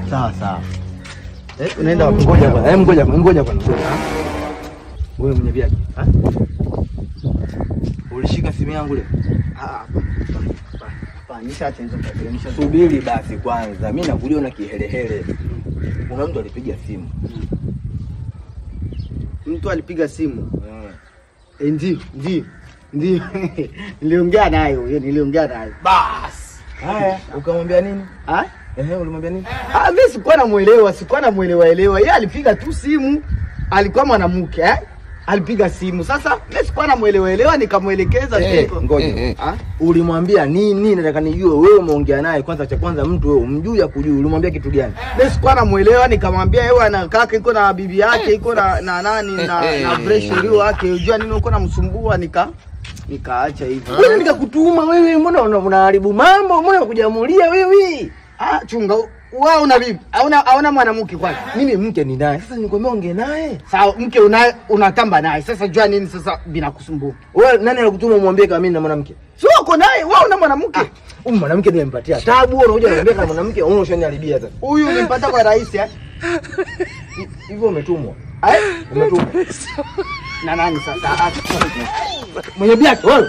Sawa sawa. Eh, unaenda wapi? Ngoja bwana. Ngoja ngoja bwana. Wewe mwenye viatu. Ha? Ulishika simu yangu leo? Ah, hapana. Nishaacha hizo tabia. Subiri basi kwanza. Mimi nakuja na kihelehele. Kuna mtu alipiga simu. Mtu alipiga simu? Eh, ndio, ndio. Ndio. Niliongea naye huyo, niliongea naye. Bas. Haya, ukamwambia nini? Ah? Ehe, ulimwambia nini? Ah, mimi sikuwa namuelewa, sikuwa namuelewa elewa. Yeye alipiga tu simu, alikuwa mwanamke eh? Alipiga simu. Sasa mimi sikuwa namuelewa elewa, nikamuelekeza tu. Ngoja. Ah? Ulimwambia nini? Nataka nijue wewe umeongea naye kwanza. Cha kwanza mtu wewe umjui ya kujui, ulimwambia kitu gani? Mimi sikuwa namuelewa, nikamwambia yeye ana kaka iko na bibi yake iko na nani na fresh wake, unajua nini uko namsumbua, nikaacha hivyo. Wewe nikakutuma wewe, mbona unaharibu mambo? Mbona unakujamulia wewe? Ah, chunga wewe, una bibi? Hauna mwanamke kwanza? Mimi mke ni naye. Sasa nikwambia ongee naye. Sawa, mke unaye, unatamba naye. Sasa jua nini sasa binakusumbua? Wewe nani alikutuma umwambie kama mimi na mwanamke? Sio uko naye, wewe una mwanamke. Huyu mwanamke nimempatia tabu, wewe unakuja unaniambia kama mwanamke, wewe ushaniharibia sasa. Huyu umempata kwa rais eh? Hivyo umetumwa. Eh? Umetumwa. Na nani sasa? Mwenye biaki wewe.